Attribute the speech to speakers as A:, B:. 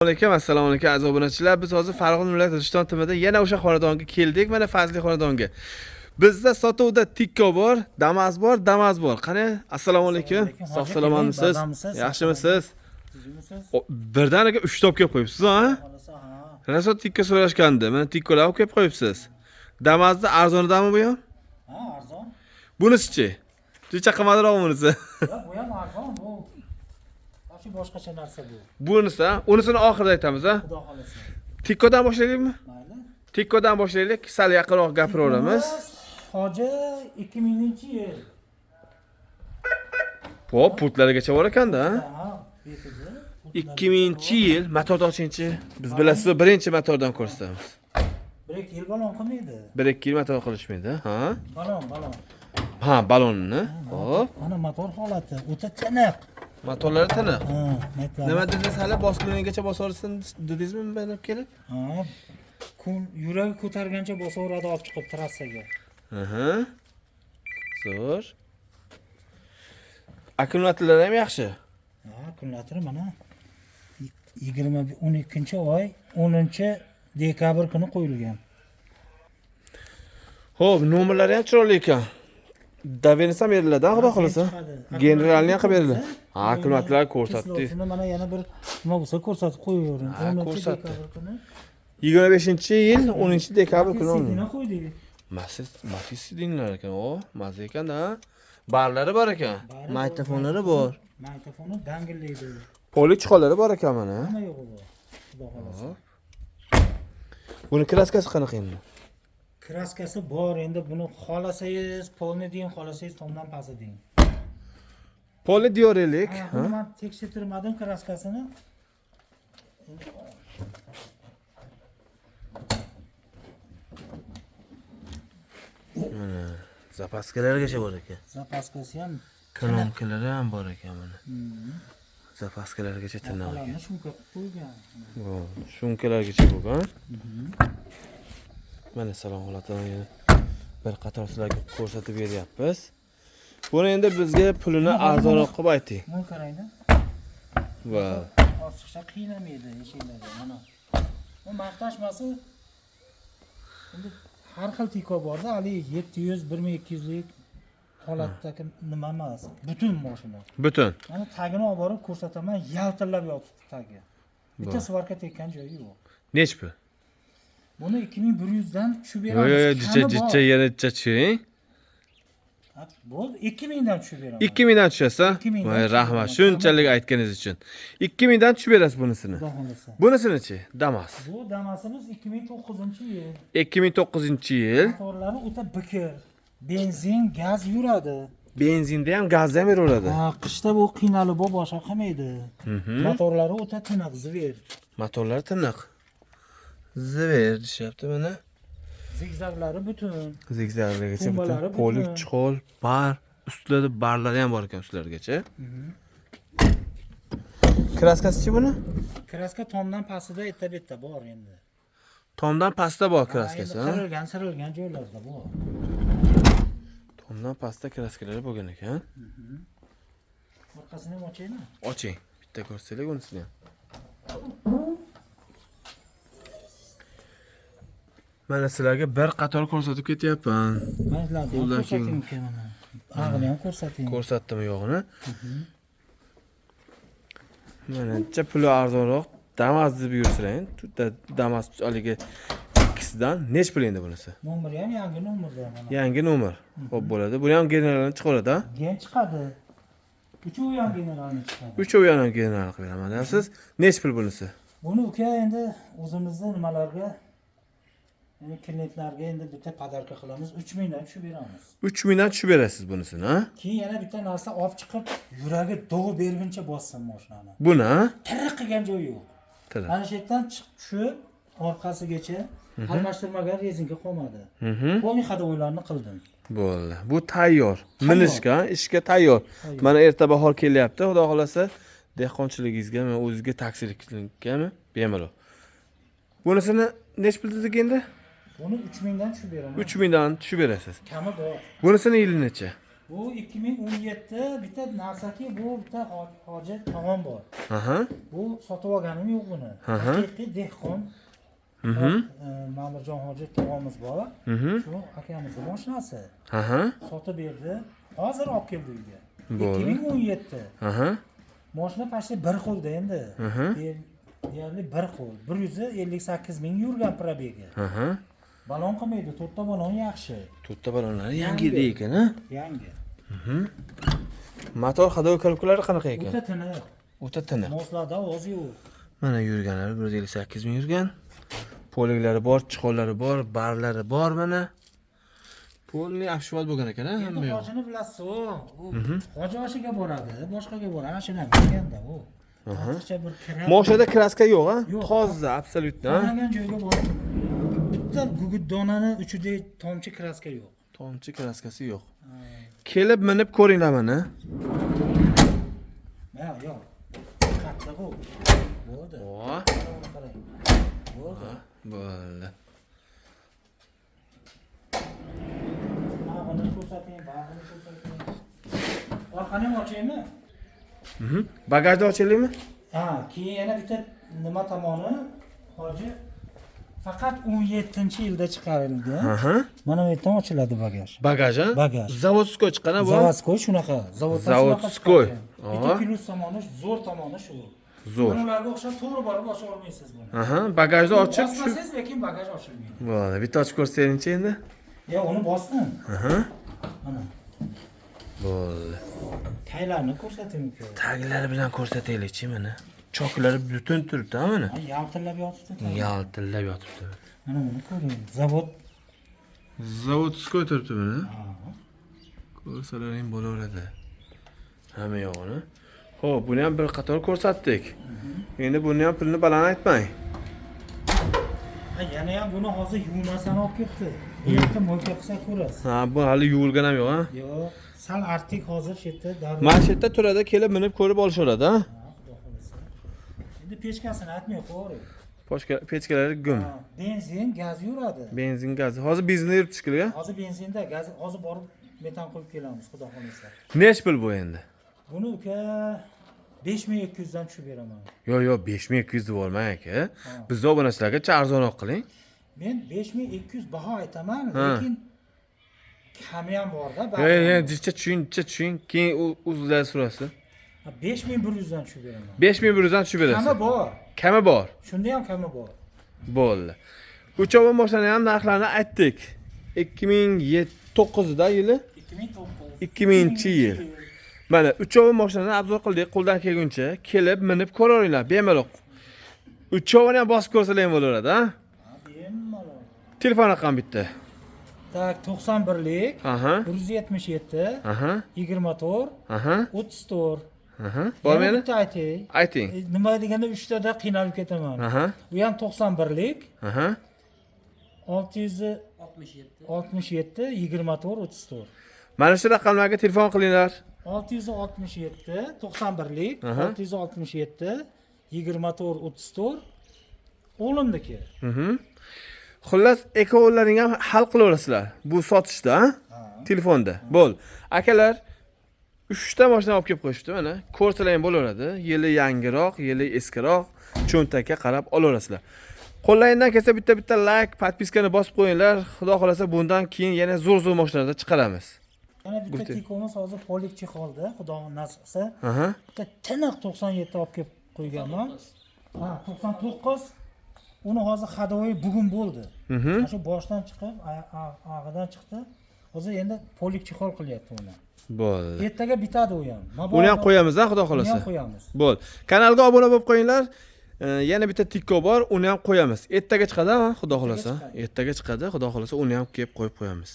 A: Alaykum, assalomu alaykum, aziz obunachilar. Biz hozir Farg'ona viloyati Rishton tumanida yana o'sha xonadonga keldik. Mana Fazli xonadonga. Bizda sotuvda Tikko bor, Damas bor, Damas bor. Qani, assalomu alaykum.
B: Alaykum.
A: Sog'
B: Hoji
A: salomatmisiz?
B: bardamisiz?
A: Yaxshimisiz?
B: Tuzukmisiz?
A: Birdaniga 3 ta olib kelib qo'yibsiz, ha?
B: Xohlasa, ha.
A: Raso Tikko so'rashgandi. Mana Tikkolar olib kelib qo'yibsiz. Damasni arzonidami bu ham?
B: Ha, arzon.
A: Bunisichi? Juda qimmatroq bunisi.
B: Ya, bu ham arzon, bu. Вообще boshqacha narsa bu.
A: Bunisi, ha? Unisini oxirida aytamiz, ha?
B: Xudo xolasa.
A: Tikkodan boshlaylikmi?
B: Mayli.
A: Tikkodan boshlaylik, sal yaqinroq gapiraveramiz.
B: Hoji 2000-yil.
A: Hop, pultlarigacha bor ekanda, ha?
B: Ha, betida.
A: 2000-yil motorni ochingchi. Biz bilasiz, birinchi motordan ko'rsatamiz.
B: 1-2 yil balon qilmaydi.
A: 1-2 yil motor qilishmaydi, ha?
B: Balon, balon.
A: Ha, balonni. Hop,
B: Mana motor holati o'ta tiniq.
A: motorlari tiniq.
B: Ha, maytlar.
A: Nima dedingiz hali bosqingacha bosaversin dedingizmi mana kelib?
B: Ha. Kun yuragi ko'targancha bosaveradi olib chiqib trassaga.
A: Aha. Zo'r. Akkumulyatorlari ham yaxshi.
B: Ha, akkumulyatori mana 20 12 oy 10 dekabr kuni qo'yilgan.
A: Xo'p, nomerlari ham chiroyli ekan. Доверенность ham beriladi, xudo xolasa. Generalni ham qilib beriladi. Ha, akkumulyatorlar ko'rsatdi.
B: Kislotini mana yana bir nima bo'lsa ko'rsatib qo'yavering.
A: Ha,
B: 10
A: ko'rsatdi.
B: dekabr kuni.
A: 25-yil 10 dekabr kuni olindi.
B: Sidina qo'ydik.
A: Matiz, Matiz dinlar ekan, o, maza ekan-da. Barlari bor ekan.
B: Bari bor,
A: Magnitofonlari bor.
B: Magnitofoni dangillaydi.
A: Poli chiqonlari bor ekan mana.
B: Hamma yo'g'i bor. Xudo xolasa.
A: Buni kraskasi qanaqa endi?
B: Kraskasi bor endi buni xolasangiz polni deng, xolasangiz tomdan pasti deng.
A: Poli diyorelik.
B: Ha, buni man tekshirtirmadim kraskasini.
A: Zapaskalarigacha bor ekan.
B: Zapaskasi ham
A: Knopkalari ham bor ekan mana. Zapaskalarigacha tiniq ekan.
B: orqalarini shumka qilib qo'ygan.
A: Bu shumkalargacha bo'lgan. Mana salon holatini yana bir qator sizlarga ko'rsatib beryapmiz. Buni endi bizga pulini arzonroq qilib ayting.
B: Buni qarangda.
A: Va
B: Ortiqcha qiynamaydi eshiklarga mana. Bu maqtashmasi endi har xil tiko borda, haligi 700, 1200 lik holatdagi nima emas. Butun mashina.
A: Butun.
B: Mana tagini olib borib ko'rsataman, yaltillab yotibdi tagi. Bitta svarka tekkan joyi yo'q.
A: Nech pul?
B: Buni 2100 dan tushib
A: Yo'q,
B: beramiz.
A: yo'q, yo'q,
B: Kami
A: jicha
B: bor.
A: jicha yana jicha tushiring.
B: Ha, bo'ldi, 2000 dan tushib beraman.
A: 2000 dan tushasiz, ha?
B: 2000 dan
A: Voy, rahmat,
B: tushib beraman.
A: shunchalik aytganingiz uchun. 2000 dan tushib berasiz bunisini.
B: Xudo xolasa.
A: Bunisini-chi? Damas.
B: Bu Damasimiz 2009-yil.
A: 2009-yil.
B: Motorlari o'ta bikir. Benzin, gaz yuradi.
A: Benzinda ham, gazda ham yuraveradi.
B: Ha, qishda bu qiynalib bu boshqa qilmaydi. Motorlari o'ta tiniq, zver.
A: Motorlari tiniq. Zver deyishyapti mana.
B: Zigzaglari butun.
A: Zigzagligacha butun.
B: Tumbalari butun.
A: Polik, chiqol, bar, ustlarida barlari ham bor ekan ustlarigacha. Kraskasi-chi buni?
B: Kraska tomdan pastida erta-betda bor endi.
A: Tomdan pastda bor
B: Ha,
A: kraskasi,
B: endi
A: ha?
B: qirilgan, sirilgan joylarda bor.
A: Tomdan pastda kraskalari bo'lgan ekan.
B: Orqasini ham ochaymi?
A: Oching. Bitta ko'rsanglar unisini ham. Mana sizlarga bir qator ko'rsatib ketyapman.
B: Mana sizlarni ham
A: Qo'ldan
B: ko'rsating uka mana. Ag'ini ham ko'rsating.
A: Ko'rsatdim yo'g'ini. Manimcha puli arzonroq Damas deb yursalang, Damas haligi ikkisidan nech pul endi bunisi?
B: Nomeri ham yangi nomerda mana.
A: Yangi nomer. Xo'p bo'ladi. Buni ham generalni chiqaradi, ha?
B: Gen chiqadi. Uchovi ham generalni chiqadi.
A: Uchovi ham general qilib beraman. Deyapsiz. Nech pul bunisi?
B: Buni uka endi o'zimizni nimalarga endi klientlarga endi bitta podarka qilamiz. 3000 dan tushib beramiz.
A: 3000 dan tushib berasiz bunisini, ha?
B: Keyin yana bitta narsa olib chiqib, yuragi dog'i berguncha bossin mashinani.
A: Buni, ha?
B: Tiriq qilgan joyi yo'q.
A: Tili.
B: Mana shu yerdan chiqib tushib, orqasigacha almashtirmagan rezinka qolmadi. Полный ходовойlarni qildim.
A: Bo'ldi. Bu tayyor. Minishga, ishga tayyor.
B: Tayyor.
A: Mana erta bahor kelyapti. Xudo xolasa dehqonchiligingizgami, o'zingizga taksilikkami bemalol. Bunisini nech pul dedik endi?
B: Buni 3000 dan tushib beraman.
A: 3000 dan tushib berasiz.
B: Kami bor.
A: Bunisini yili necha?
B: Bu 2017. Bitta narsaki, bu bitta hoji tog'am bor. Bu sotib olganim yo'q buni. Haqiqiy dehqon. Ma'murjon hoji tog'amiz bor. Shu akamizni mashinasi. Sotib berdi. Hozir olib keldi uyga.
A: Bo'ldi.
B: 2017. Mashina почти bir qo'lda endi. Deyarli bir qo'l. 158 ming yurgan пробег i. Balon qilmaydi, to'rtta balon yaxshi.
A: To'rtta balonlari yangi ekan, a?
B: Yangi.
A: Motor, ходовой korobkalari qanaqa ekan?
B: O'ta tiniq.
A: O'ta tiniq.
B: Moslarda ovoz yo'q.
A: Mana yurganlari 158 ming yurgan. Полик lari bor, чехол lari bor, barlari bor mana. Полный обшивать bo'lgan ekan, a,
B: Endi
A: hamma yoq.
B: hojini bilasiz, u hoji oshiga boradi, boshqaga boradi, ana shuni bilganda u. Ortiqcha bir kira.
A: Moshinada краска yo'q, a?
B: Yo'q.
A: Toza, абсолютно.
B: Xohlagan joyga borib bitta gugurt donani uchida tomchi краска yo'q.
A: Tomchi краска si yo'q. Kelib minib ko'ringlar mana.
B: Ha, yo'q. Qattiq u. Bo'ldi.
A: O,
B: Uni qarang. Bo'ldi.
A: bo'ldi.
B: Bag'ini ko'rsating, bag'ini ko'rsating. Orqani ham ochaymi?
A: Bagajni ochaylikmi?
B: Ha, keyin yana bitta nima tomoni, hoji, faqat 17-yilda chiqarildi. Mana bu yerdan ochiladi bagaj.
A: Bagaj, a?
B: Bagaj.
A: Заводской chiqqan, a bu?
B: Заводской shunaqa. Zavoddan shunaqa
A: Заводской.
B: chiqarilgan. Bitta plyus tomoni, zo'r tomoni shu.
A: Zo'r.
B: Buni ularga o'xshab to'g'ri borib ocha olmaysiz buni.
A: Bagajni ochib shu.
B: Bosmasangiz, lekin bagaj ochilmaydi.
A: Bo'ldi, bitta ochib ko'rsangchi endi.
B: Yo, uni bosdim. Mana.
A: Bo'ldi.
B: Taylarni ko'rsating uka.
A: Taglari bilan ko'rsataylikchi mana. Choklari butun turibdi, ha mana.
B: Ha, yaltillab yotibdi. Tag.
A: Yaltillab yotibdi.
B: Mana buni ko'ring. Zavod.
A: Заводской turibdi mana.
B: Ha.
A: Ko'rsalaring bo'laveradi. Hamma yog'ini. Xo'p, buni ham bir qator ko'rsatdik. Endi buni ham pulini baland aytmang.
B: Ha, yana ham buni hozir yuvmasdan olib ketdi. Bu yerda мойка qilsa ko'rasiz.
A: Ha, bu hali yuvilgan ham yo'q, ha?
B: Yo'q, sal artdik hozir shu yerda darrov.
A: Mana shu yerda turadi, kelib minib ko'rib olishaveradi, ha?
B: Ha, xudo xohlasa. Endi pechkasini aytmay qo'yavering.
A: Pochka, pechkalari gum.
B: Ha, benzin, gaz yuradi.
A: Benzin, gaz. Hozir benzinda yuribdi shekilli, ha?
B: Hozir benzinda, gaz, hozir borib metan qo'yib kelamiz, xudo xohlasa.
A: Nech pul bu endi?
B: Buni uka 5200 dan tushib beraman.
A: Yo'q, yo'q, 5200 deb olmang aka. Bizni obunachilarga arzonroq qiling.
B: Men 5200 baho aytaman,
A: Ha.
B: lekin kami ham borda.
A: Yo'q, yo'q, yo'q, jicha tushing, jicha tushing, keyin o'zlari so'rasin.
B: 5100 dan tushib beraman.
A: 5100 dan tushib berasiz.
B: Kami bor.
A: Kami bor.
B: Shunda ham kami bor.
A: Bo'ldi. Uchovi mashinani ham narxlarini aytdik. 2009 da yili,
B: 2009.
A: 2000-yil. Mana uchovi mashinani обзор qildik qo'ldan kelguncha. Kelib minib ko'raveringlar bemalol. Uchovini ham bosib ko'rsalar ham bo'laveradi, ha?
B: Ha, bemalol.
A: Telefon raqami bitta.
B: Так, 91lik 177 24 34.
A: Bormi
B: Yana
A: yana?
B: bitta aytay.
A: Ayting.
B: Nima deganda uchtada qiynalib ketaman. Bu ham 91lik 667 24 34.
A: Mana shu raqamlarga telefon qilinglar.
B: 667 91lik 667 24 34 o'g'limniki.
A: Xullas, ekovlaring ham hal qilaverasizlar. Bu sotishda, ha? Telefonda. Bo'l. Akalar, 3 ta mashina olib kelib qo'yishibdi mana. Ko'rsalar ham bo'laveradi. Yili yangiroq, yili eskiroq, cho'ntakka qarab olaverasizlar. Qo'llaringdan kelsa bitta bitta like, подписка ni bosib qo'yinglar. Xudo xohlasa bundan keyin yana zo'r zo'r mashinalarda chiqaramiz.
B: Yana bitta
A: Gufti.
B: Tikomiz hozir полик чехол da, xudo nasib qilsa. Bitta tiniq 97 olib kelib qo'yganman. Ha, 99. Uni hozir ходовой bugun bo'ldi. Mana shu boshdan chiqib, ag'idan chiqdi. Hozir endi полик чехол qilyapti uni.
A: Bo'ldi.
B: Ertaga bitadi u ham. Mabodo-
A: Uni ham qo'yamiz, ha, xudo
B: Uni
A: xohlasa.
B: ham qo'yamiz.
A: Bo'ldi. Kanalga obuna bo'lib qo'yinglar. Yana bitta Tiko bor, uni ham qo'yamiz. Ertaga chiqadi, ha, xudo xohlasa.
B: Chiqadi.
A: Ertaga chiqadi, xudo xohlasa, uni ham kelib qo'yib qo'yamiz.